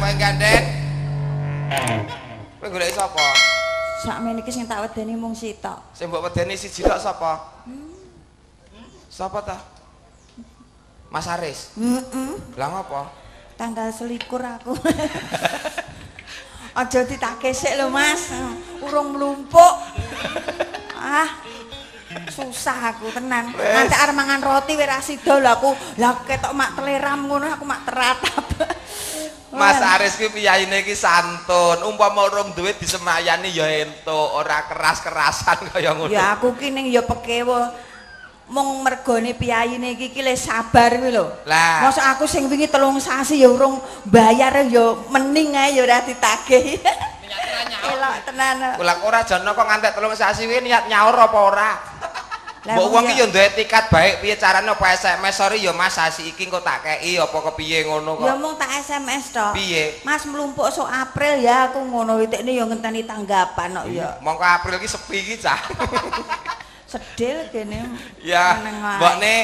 Kowe ganden. Kowe golek sapa? Sakmene iki sing tak wedeni mung sitok. Sing mbok wedeni siji tok sapa? Sapa ta? Mas Aris. Heeh. Lah ngopo? Tanggal 21 aku. Aja ditagih sik lho, Mas. Urung mlumpuk. Ah. Susah aku tenan. Nanti arep mangan roti wis ra sida lho aku. Lah ketok mak teleram ngono aku mak teratap. Mas Aris ki piyayine ki santun. Umpama urung duit disemayani ya entuk, ora keras-kerasan kaya ngono. Ya aku ki ning ya pekewo mung mergone piyayine iki ki le sabar kuwi lho. Lah. Mosok aku sing wingi 3 sasi ya urung bayar ya mening ae ya ora ditagih. Elok tenan. Lah ora jono kok ngantek 3 sasi kuwi niat nyaur apa ora? Lah, Mbok wong ki ya ya duwe tikat baik piye carane apa SMS, sorry ya Mas sasi iki engko tak kei apa kepiye ngono kok. Ya mung tak SMS tok. Piye? Mas mlumpuk sok April ya aku ngono witekne ya ngenteni tanggapan kok ya. Mongko April ki sepi ki cah. Sedil kene. Ya, Meneng wae. mbokne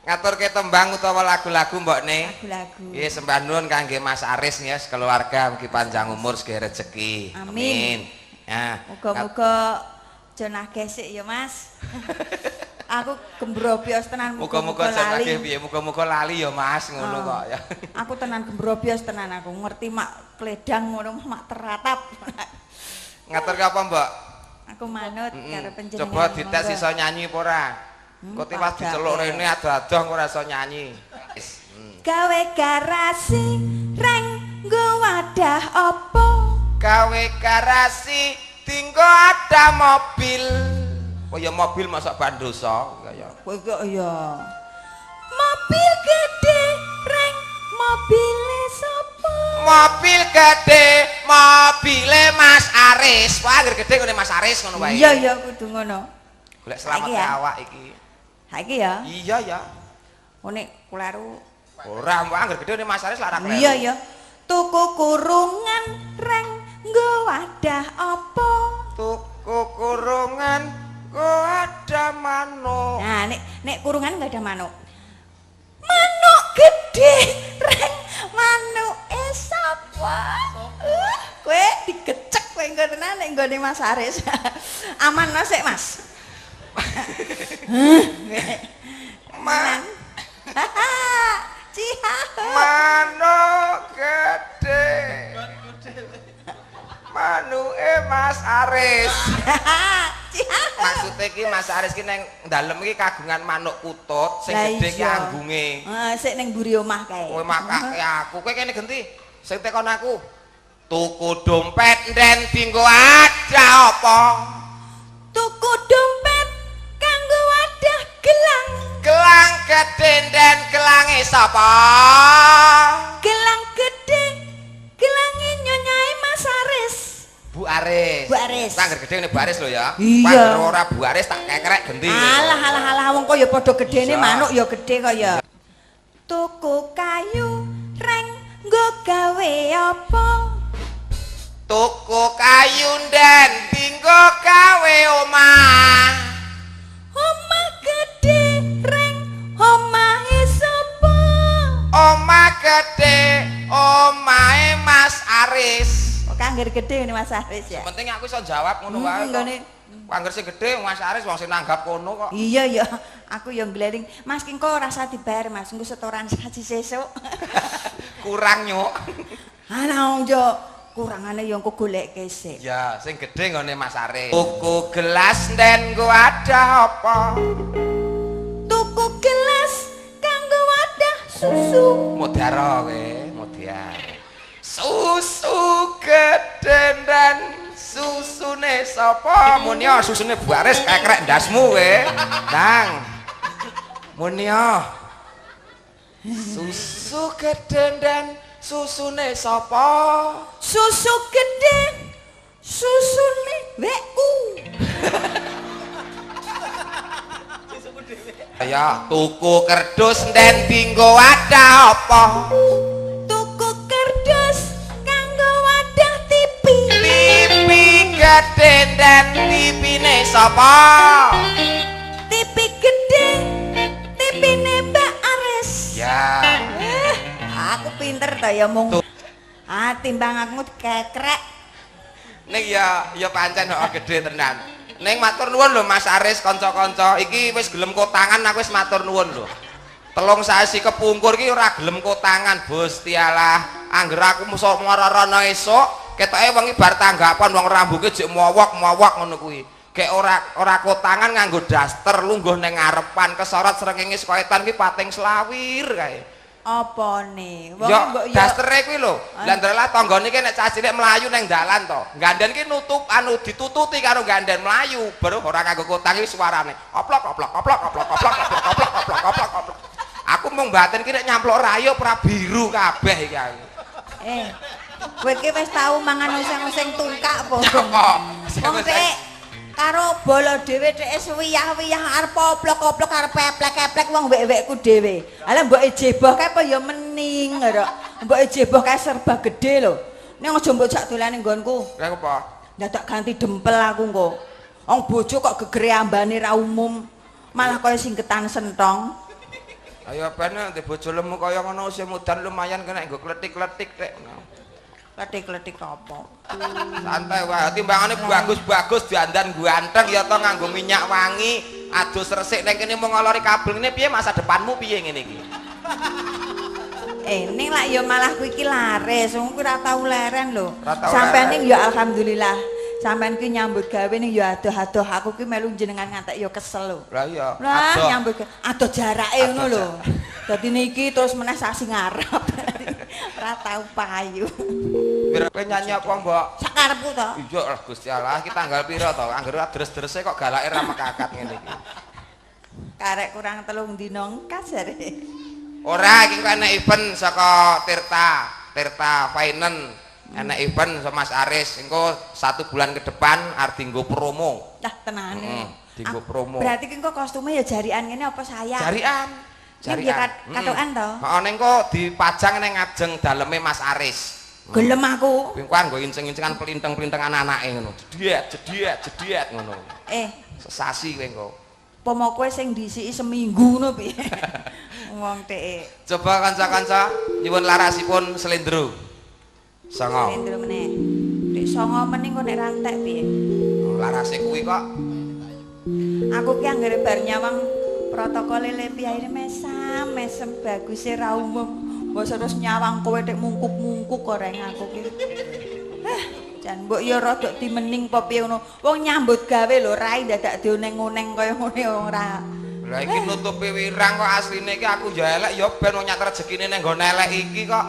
ngaturke tembang utawa lagu-lagu mbokne. Lagu-lagu. Nggih, sembah nuwun kangge Mas Aris ya sekeluarga mugi panjang umur sugih rezeki. Amin. Ya. Muga-muga aja nagih sik ya Mas. Aku gembrobyos tenan. Muga-muga aja nagih piye, muga-muga lali ya Mas ngono Oh. kok ya. Aku tenan gembrobyos tenan aku ngerti mak kledang ngono mak teratap. Ngaturke apa, Mbok? Aku manut karo panjenengan. Coba dites monggo. iso nyanyi apa ora? Kok tiwas padake. Diceluk rene ado-ado kok ora iso nyanyi. Gawe garasi reng nggo wadah apa? Gawe garasi dinggo ada mobil. Oh ya mobil masak bandosa kaya. Kowe kok ya. Mobil gede reng mobile sapa? Mobil gede, mobile Mas Aris. Wah, anggere gede ngene Mas Aris ngono wae. Iya ya kudu ngono. Golek selamat Saiki ya? Awak iki. Saiki ya. Iya ya. Oh nek kleru. Ora, mbok anggere gede ngene Mas Aris lah ora kleru. Iya ya. Tuku kurungan reng nggo wadah apa? Tuku kurungan kok ada manuk. Nah, nek nek kurungan enggak ada manuk. Manuk gede reng manuke sapa? Kowe digecek kowe engko tenan nek nggone Mas Aris. Aman no sik, Mas. Ma Ciha. Manuk gede. Manuke Mas Aris. Ciha. Maksudnya iki Mas Aris ki neng dalem iki kagungan manuk kutut sing Lah gedhe ki iya. anggunge. Heeh, sik ning mburi omah kae. Kowe makake aku, kowe kene genti. Sing tekon aku. Tuku dompet nden dinggo ada apa? Tuku dompet kanggo wadah gelang. Gelang gedhe nden gelange sapa? Gelang gede gelange nyonyae Mas Aris. Bu Aris. Bu Aris. Angger gedhe ngene Bu Aris lho ya. Iya. Angger ora Bu Aris tak kekrek genti. Alah alah alah wong kok ya padha gedene Iya. manuk ya gedhe kok ya. Tuku kayu reng nggo gawe apa? Tuku kayu nden dinggo gawe omah. Omah gedhe reng omahe sapa? Omah gedhe omahe Mas Aris. Kok angger gedhe ngene Mas Aris ya. Penting aku iso jawab ngono wae kok. Nggone. Angger sing gedhe Mas Aris wong sing nanggap kono kok. Iya ya, aku ya ngleling. Mas ki engko ora usah dibayar Mas, engko setoran saji sesuk. Kurang nyuk. Alah wong yo kurangane yo engko goleke sik. Ya, sing gedhe nggone Mas Aris. Tuku gelas nden nggo wadah apa? Tuku gelas kanggo wadah susu. Modaro kowe, modar. Susu gedhe nden susune sapa? Munio susune Bu Aris kekrek ndasmu kowe. Nang. Munio. Susu gedhe nden susune sapa? Susu gedhe susune wekku. Ya, tuku kerdus nden dinggo wadah apa? Tuku kerdus kanggo wadah TV. TV gedhe nden TV-ne sapa? TV gedhe TV-ne Mbak Aris. Ya. Aku pinter to ya mung. Ah, timbang aku kekrek. Ning ya ya pancen kok gede tenan. Ning matur nuwun lho Mas Aris kanca-kanca, iki wis gelem kotangan aku wis matur nuwun lho. 3 sasi kepungkur iki ora gelem kotangan, Gusti Allah. Angger aku musuh marana esuk, ketoke wengi bar tanggapan wong rambuke jek mowok-mowok ngono kuwi. Gek ora ora kotangan nganggo daster lungguh ning ngarepan kesorot srengenge saka etan kuwi pating selawir kae. Apane? Wong Yo, mbok yo dastere kuwi lho. Lah ndelok tanggane ki nek cah cilik mlayu ning dalan to. Ganden ki nutup anu ditututi karo ganden mlayu, baru ora kanggo kotang iki suarane. Oplok oplok oplok oplok oplok oplok oplok oplok oplok oplok. Aku mung batin ki nek nyamplok rayup ora biru kabeh iki aku. Eh. Kowe ki wis tau mangan oseng-oseng tungkak apa? Nyapa? Wong tek karo bolo dhewe tek suwiyah-wiyah arep oplok-oplok arep eplek-eplek wong wek-wekku dhewe. Alah mbok ejeboh kae apa ya mening ora. Mbok ejeboh kae serba gedhe lho. Ning aja mbok jak dolane nggonku. Lha apa? Dadak ganti dempel aku engko. Wong bojo kok gegere ambane ra umum. Malah kaya singketan sentong. Ayo ben nek bojo lemu kaya ngono usia mudan lumayan kena nggo kletik-kletik tek. Kletik-kletik apa? Santai wae, timbangane bagus-bagus dandan ganteng ya to nganggo minyak wangi, adus resik ning kene mung ngolori kabel ngene piye masa depanmu piye ngene iki? Eh, ning lak ya malah kuwi iki laris, wong kuwi ora tau leren lho. Ora tau Sampeyan leren. Ning ya alhamdulillah. Sampeyan ki nyambut gawe ning ya adoh-adoh aku ki melu jenengan ngantek ya kesel lho. Lah iya, Lah adoh. nyambut gawe adoh jarake ngono Adoh lho. Dadi niki terus meneh sasi ngarep. Ora tau payu. Pira kowe nyanyi apa, Mbok? Sakarepku to. Iya lah Gusti Allah, iki tanggal pira to? Angger deres-derese kok galake ra mekakat ngene iki. Karek kurang 3 dina engkas jare. Ora, iki kok enek event saka Tirta, Tirta Finance. Enek event sama Mas Aris, engko satu bulan ke depan arep dienggo promo. Lah tenane. Heeh, dienggo promo. Berarti ki engko kostume ya jarian ngene apa saya? Jarian. Ning ya katokan to? Heeh, ning kok dipajang ning ngajeng daleme Mas Aris. Gelem aku. Kuwi kok nggo inceng-incengan plinteng-plintengan anake ngono. Jediet, jediet, jediet ngono. Eh, Sesasi kowe engko. Pomo kowe sing disiki seminggu ngono piye? Wong teke. Coba kanca-kanca nyuwun larasipun slendro. Songo. Slendro meneh. Nek songo meneh kok nek rantek piye? Larase kuwi kok. Aku ki anggere bar nyawang protokole le piyayine mesam, mesem baguse ra umum. Mbok terus nyawang kowe tek mungkuk-mungkuk koreng aku ki. Eh, jan mbok ya rada dimening apa piye ngono. Wong nyambut gawe lho rai dadak dioneng-oneng kaya ngene ora. Lah iki nutupi wirang kok asline iki aku ya elek ya ben wong nyat rezekine ning nggon elek iki kok.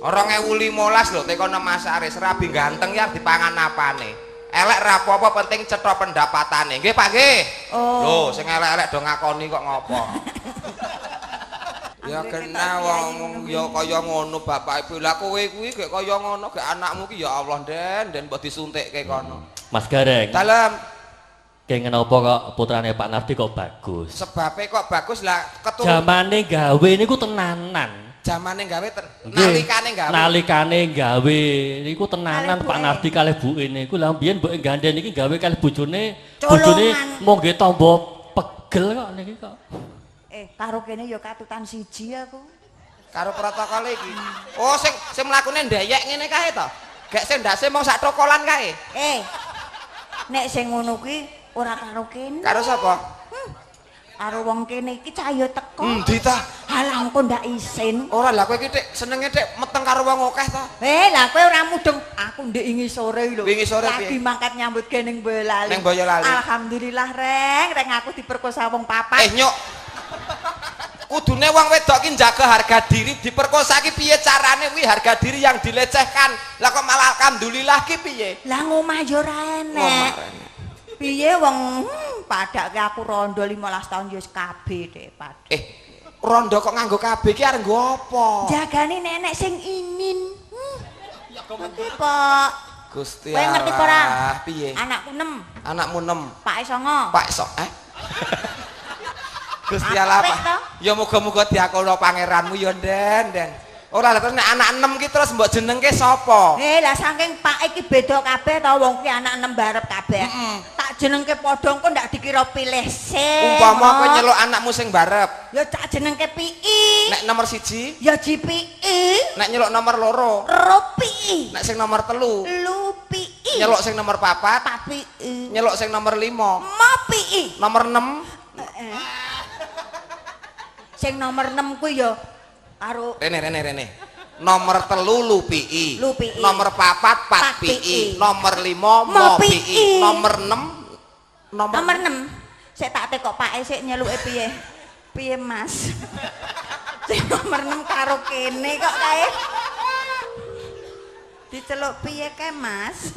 2015 lho tekono Mas Aris rabi ganteng ya dipangan apane. Elek ra apa-apa penting cetha pendapatane. Nggih Pak nggih. Oh. Lho sing elek-elek do ngakoni kok ngopo. Ya Anggere kena ketok wong kiai ya kaya ngono bapak ibu. Lah kowe kuwi gek kaya ngono gek anakmu ki ya Allah Den, den mbok disuntikke kono. Mas Gareng, Dalem kenging apa kok putrane Pak Nardi kok bagus? Sebabe kok bagus lah keturun Jamane gawe niku tenanan. Jamane gawe Nggih. Nalikane gawe. Nalikane gawe niku tenanan Kalih Pak buke. Nardi kalih buke niku. Lah mbiyen mboke ganden iki gawe kalih bojone, bojone Colongan. mung nggih tamba pegel kok niki kok. Eh, karo kene ya katutan siji aku. Karo protokol iki. Oh, sing sing mlakune ndeyek ngene kae to. Gek sing ndase mung sak tokolan kae. Eh. Nek sing ngono kuwi ora karo kene. Karo sapa? Karo wong kene iki cah ya teko. Endi ta? Halah engko ndak isin. Ora lah kowe iki dik senenge dik meteng karo wong akeh to. Eh, lah kowe ora mudeng. Aku ndek wingi sore lho. Wingi sore lagi piye? mangkat nyambut gawe ning Boyolali. Ning Boyolali. Alhamdulillah reng, reng aku diperkosa wong papat. Eh nyuk. Kudune wong wedok ki njaga harga diri, diperkosa ki piye carane kuwi harga diri yang dilecehkan. Lah kok malah alhamdulillah ki piye? Lah ngomah ya ora enek. Ngomah ora enek. Piye wong padake aku rondo 15 tahun ya wis KB dek pad. Eh, rondo kok nganggo KB ki arep nggo apa? Jagane nenek sing ingin. Ngerti, Pak. Gusti Kowe ngerti apa ora? Allah, piye? Anakku 6, Anakmu 6. Pake 9. Pak sok eh? Gusti Allah Apik Pak. to? Ya muga-muga diakono pangeranmu ya Den, Den. Ora lah, terus nek anak 6 ki terus mbok jenengke sapa? Eh, lah saking pak iki beda kabeh ta, wong ki anak 6 barep kabeh. Tak jenengke padha, engko ndak dikira pilih sing. Umpama kowe nyeluk anakmu sing barep, Ya tak jenengke PI. Nek nomor 1, Ya GPI. Nek nyeluk nomor 2, Ropi. Nek sing nomor 3, Lupi. Nyeluk sing nomor 4, Papi. Nyeluk sing nomor 5, Mopi. Nomor 6, Sing nomor 6 kuwi ya karo Rene, rene, rene. Nomor 3 Lupi. Lupi. Nomor 4 Pat Pat PI. PI. Nomor 5 Mo Mo PI. PI. Nomor 6 nomor Nomor 6. Sik tak tekok pake sik nyeluke piye? Piye, Mas? Sing nomor 6 karo kene kok kae. Diceluk piye kae, Mas?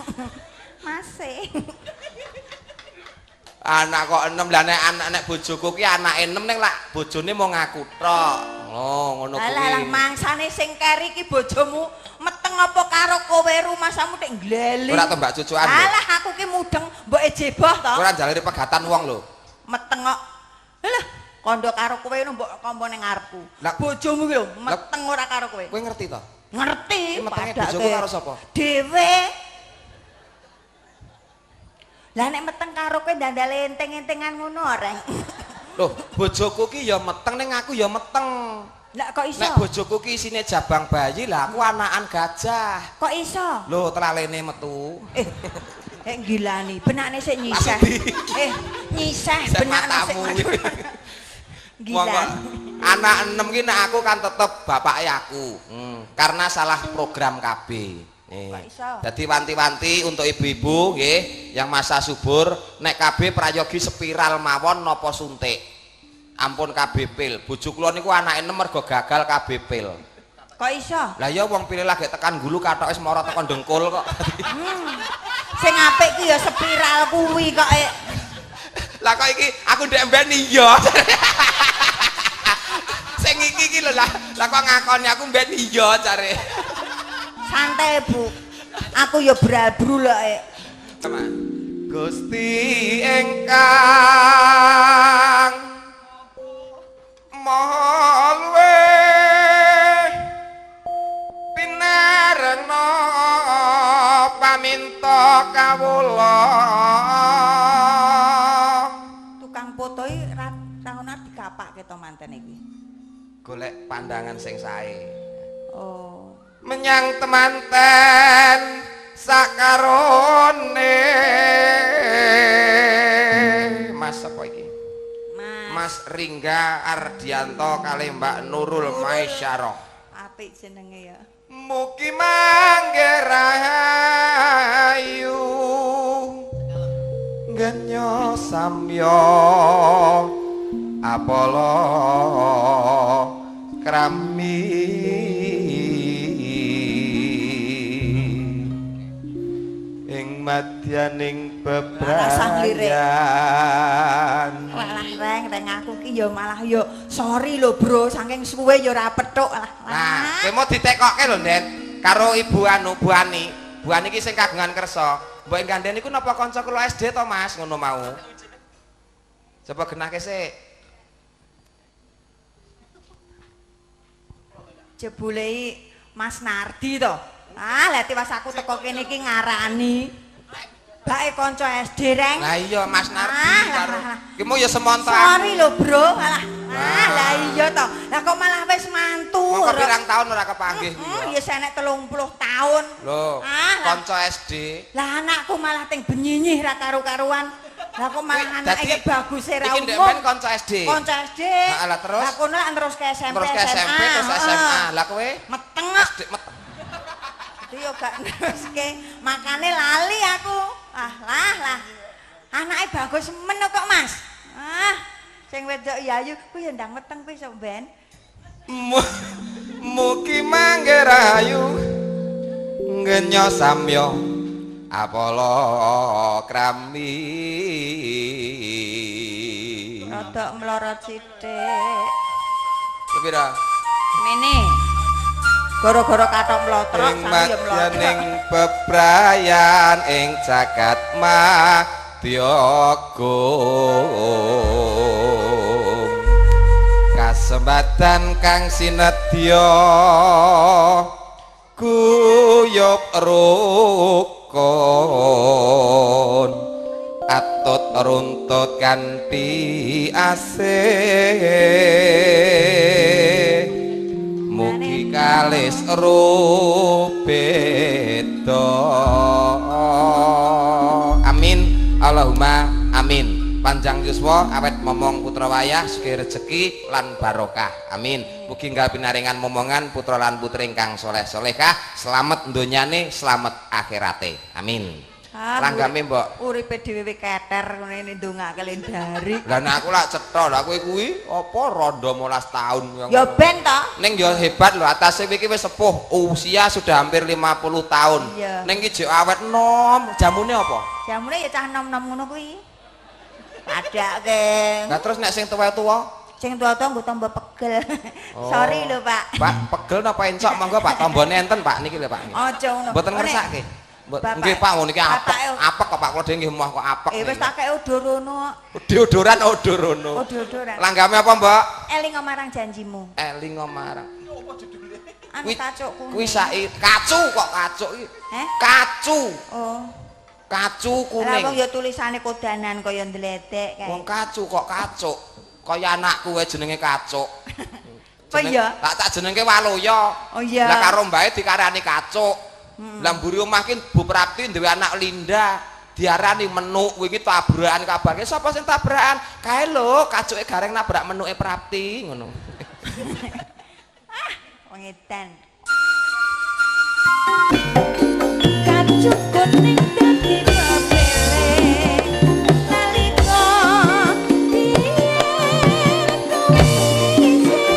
Mas e. Anak kok 6 lah, nek anak, nek bojoku ki anake 6, ning lak bojone mau ngaku tok. Oh, ngono Alah alah kuwi. Mangsane sing keri ki bojomu meteng apa karo kowe, rumasamu tek gleli. Ora to, Mbak, cucukan lho. Alah, aku ki mudeng mbok ejeboh to. Ora njalari pegatan wong lho. Meteng kok. Alah, kandha karo kowe ngono mbok kampa ning ngarepku. Bojomu ki lho meteng ora karo kowe. Kowe ngerti to? Ngerti. Ki metenge Padake. bojoku karo sapa? Dhewe. Lah nek meteng karo kowe dandale enteng-entengan ngono, Reng. Loh, bojoku ki ya meteng, ning aku ya meteng. Lah kok iso? Nek bojoku ki isine jabang bayi, lah aku anakan gajah. Kok iso? Lho, telalene metu. Eh, eh, gilani, benakne sik nyiseh. Eh, nyiseh Nyiseh benakne sik. matamu. Gila. Wong kok anak 6 ki nek aku kan tetep bapake aku. Karena salah program KB. Nih. Kok iso? Dadi wanti-wanti untuk ibu-ibu nggih yang masa subur, nek KB prayogi spiral mawon napa suntik. Ampun KB pil. Bojo kula niku anake 6 mergo gagal KB pil. Kok iso? Lah ya wong pile lagi tekan gulu, kathoke wis moro tekan dengkul kok. Sing apik ki ya spiral kuwi kok. Eh. Lah kok iki aku ndek mben iya. Sing iki iki lho, lah lah kok ngakoni aku mben iya jare. Santai, Bu. Aku ya brabru lho. Eh. Sama. Gusti ingkang Maha Luwih, pinarengna paminta kawula. Tukang foto iki ra ra ono dikapake to manten iki. Golek pandangan sing sae. Oh. Menyang temanten sakarone. Mas apa iki? Mas. Mas Ringga Ardianto kali Mbak Nurul Maisyarah. Apik jenenge ya. Mugi mangke rahayu genyo samya apala krami ing madyaning Rasah lirik. bebrayan. Walah, Reng, Reng, aku ki ya malah ya sorry lho, Bro, saking suwe ya ora petuk lah. Nah, kowe mau ditekokke lho, Den, karo Ibu anu, Bu Ani. Bu Ani ki sing kagungan kersa. Mbok ing ganden niku napa kanca kula SD to, Mas? Ngono mau. Coba genahke sik. Jebule Mas Nardi to. Ah, lah tiwas aku teko kene iki ngarani. Bae kanca SD, Reng. Lah iya Mas Nardi Ah, karo. lah, lah. Ki mau ya semonto aku. Sorry lho, Bro. Alah. Ah, lah iya to. Lah kok malah wis mantu. Mongko pirang tahun ora kepanggih kuwi Ya senek 30 tahun. Lho, Ah, lah. kanca SD. Lah anakku malah teng benyinyih ra karu-karuan. Lah kok malah Kuwi anake dadi iki bagus e ra iki ndek umum. ben kanca SD. Kanca SD. Heeh, lah terus? Lah kono lak terus ke SMP, Terus ke SMP, terus heeh. SMA. Lah kowe Meteng kok. SD meteng. Itu yo gak neruske. Makane lali aku. Ah, lah lah. Anake bagus men kok, Mas. Ah, sing wedok ya ayu kuwi ya ndang meteng kuwi sok ben. Mugi mangke rahayu ngenyo samya apala krami. Rodok mlorot sithik. Pira? Mene. Gara-gara katok mlotrok Ing sami ya mlotrok. madyaning bebrayan ing jagat madya agung. Kasembadan kang sinedya guyub rukun atut runtut kanthi asih mugi kalis rubeda. Amin Allahumma amin. Panjang yuswa awet momong putra wayah sugih rejeki lan barokah. Amin. Mugi enggal pinaringan momongan putra lan putri ingkang soleh-solehah, slamet donyane, slamet akhirate. Amin. Langgame mbok uripe dhewe keter ngene ndongake lendari. Lah nek aku lak cetha lha kowe kuwi apa rondo 15 tahun. Ya ben to. Ning ya hebat lho atase iki wis sepuh, usia sudah hampir 50 tahun. Ning iki jek awet nom, jamune apa? Jamune ya cah nom-nom ngono kuwi. Padake. Lah terus nek sing tuwa-tuwa? Sing tuwa-tuwa nggo tombo pegel. Oh. Sorry lho, Pak. Pak, pegel napa encok monggo Pak, tombone enten Pak niki lho Pak. Aja ngono. Mboten ngersake. Nggih Pak, ngono iki apek. Apek kok Pak, kula dhewe nggih moh kok apek. Wis tak kei odorono. Deodoran odorono. Odoran. Langgame apa, Mbok? Eling marang janjimu. Eling marang. Anu kacukku. Kuwi saiki kacu kok kacuk iki. Heh? Kacu. Oh. Kacu kuning. Lah wong ya tulisane kodanan kaya ndledek kae. Wong kacu kok kacuk. Kaya anakku wae jenenge kacuk. Apa iya? Tak jenenge Waluya. Oh iya. Lah karo mbae dikarani kacuk. Lah mburi omah ki Bu Prapti duwe anak Linda, diarani menuk wingi tabrakan kabarke sapa sing tabrakan? Kae lho, kacuke gareng nabrak menuke Prapti ngono. Ah, wong edan. Kacuk kuning dadi pepele nalika biyen kuwi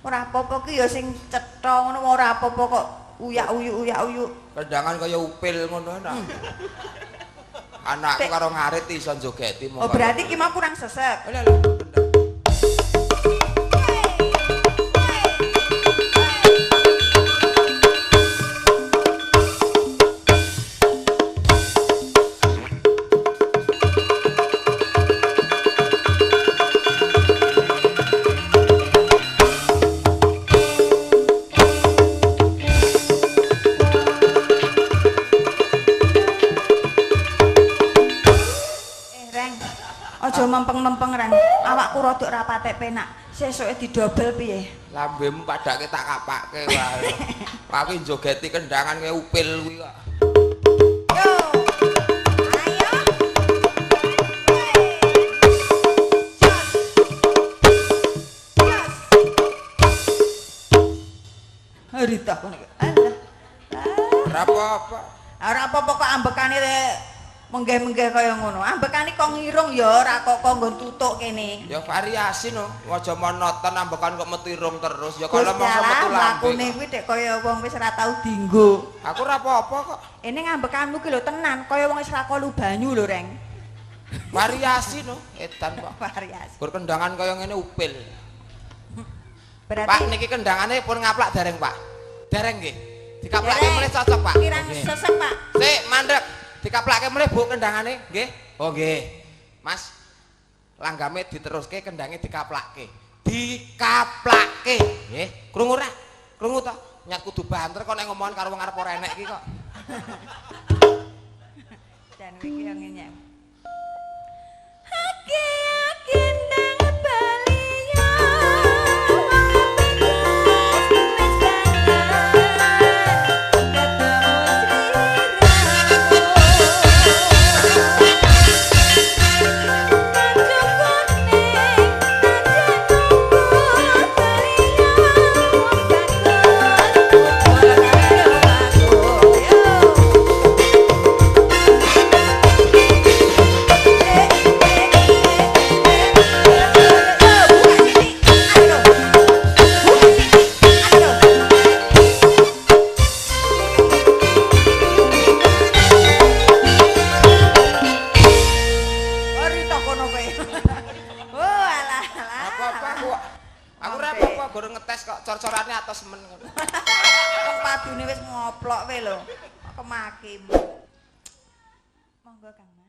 Ora apa-apa ki ya sing cetha ngono ora apa-apa kok uyak-uyuk uyak-uyuk. Kendangan kaya upil ngono ta. Anakku karo ngarit iso njogeti monggo. Oh berarti ki mau kurang sesek. Lha lha. Aja mempeng-mempeng reng. Awakku rada ora patek penak. Sesuke didobel piye? Lambemu padake tak kapake wae. Aku njogeti kendangan kaya upil kuwi kok. Yo. Ayo. Jos. Jos. Rita kono iki. Alah. Ora apa-apa. Ora apa-apa kok ambekane menggeh-menggeh kaya ngono. Ambekane kok ngirung ya ora kok kok nggon tutuk kene. Ya variasi no. Aja monoton ambekan kok metu irung terus. Ya kalau Gusti mongso Allah, metu lambe. mlakune kuwi dek kaya wong wis ora tau dinggo. Aku ora apa-apa kok. Ini ngambekanmu ki lho tenan, kaya wong wis ra kolu banyu lho, Reng. Variasi no, edan kok. Variasi. Gur kendangan kaya ngene upil. Berarti Pak niki kendangane pun ngaplak dereng, Pak. Dereng nggih. Dikaplake Dereng. mulih cocok, Pak. Kirang sesek, Pak. Sik, mandek. Dikaplake mulih Bu kendangane, nggih. Oh nggih. Mas, langgame diteruske kendange dikaplake. Dikaplake, nggih. Krungu ora? Krungu ta? Nyat kudu banter kok nek ngomongan karo wong arep ora enek iki kok. Dan iki yang ngenyek. Ake ake ndang bali ya, wong bagus wis kangen ketemu sliramu. Baju kuning tajenku bali ya, wong bagus padha karo aku yo. Apa-apa aku. Aku ora apa-apa, gor ngetes kok cor-corane atos men ngono. Padune wis ngoplok wae lho. Kemakimu. Monggo Kang Mas.